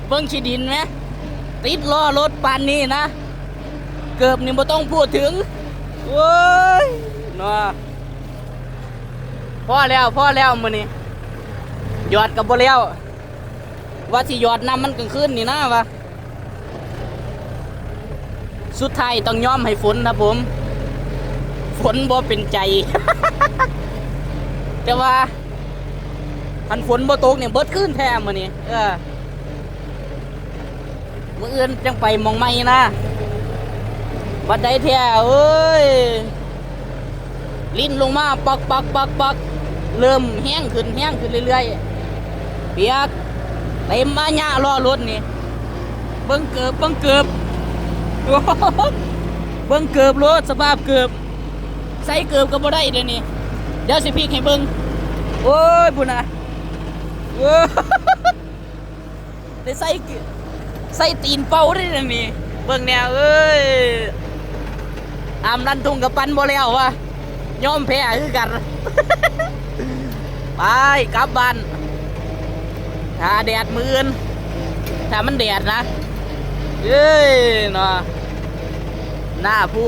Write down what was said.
ເບິ່ງຂີ້ດິນແມ ຕິດລໍ້ລົດປານນີ້ນະ ເກີບນີ້ບໍ່ຕ້ອງພູດເຖິງ. ໂອ້ຍເນາະ ພໍແລ້ວ ພໍແລ້ວມື້ນີ້ ຢອດກໍບໍ່ແລ້ວ ວ່າຊິຢອດນຳມັນກາງຄືນນີ້ນະວ່າ. ສຸດທ້າຍຕ້ອງຍອມໃຫ້ຝົນນະຜົມ ຝົນບໍ່ເປັນໃຈ ແຕ່ວ່າຄັນຝົນບໍ່ຕົກນີ້ເບິດຄືນແທ້ມື້ນີ້ ເອີ ມື້ອື່ນຈັ່ງໄປໝ່ອງໃໝ່ນະ ບັດໃດແທ້ ເອີຍ ລິນລົງມາປັກໆໆ ເລີ່ມແຮງຂຶ້ນ ແຮງຂຶ້ນເລື້ອຍໆ ປຽກເຕັມອາຍະລໍ້ລົດນີ້ ເບິ່ງເກີບ ເບິ່ງເກີບ ໂອ້ໂຫ ເບິ່ງເກີບໂລດ ສະພາບເກີບ ໃສ່ເກີບກໍບໍ່ໄດ້ດຽວນີ້ ດຽວຊິພິກໃຫ້ເບິ່ງ ໂອ້ຍ ພຸ້ນນະ ໂອ້ ໄດ້ໃສ່ ໃສ່ຕີນເປົ່າເດ້ນີ້ ເບິ່ງແດ່ເອີຍ ອາມລັນທຸງກໍປັ່ນບໍ່ແລ້ວວ່າ ຍອມແພ້ຄືກັນ ໄປກັບບ້ານ ຖ້າແດດມື້ອື່ນ ຖ້າມັນແດດນະ ເອີຍເນາະ ໜ້າພູ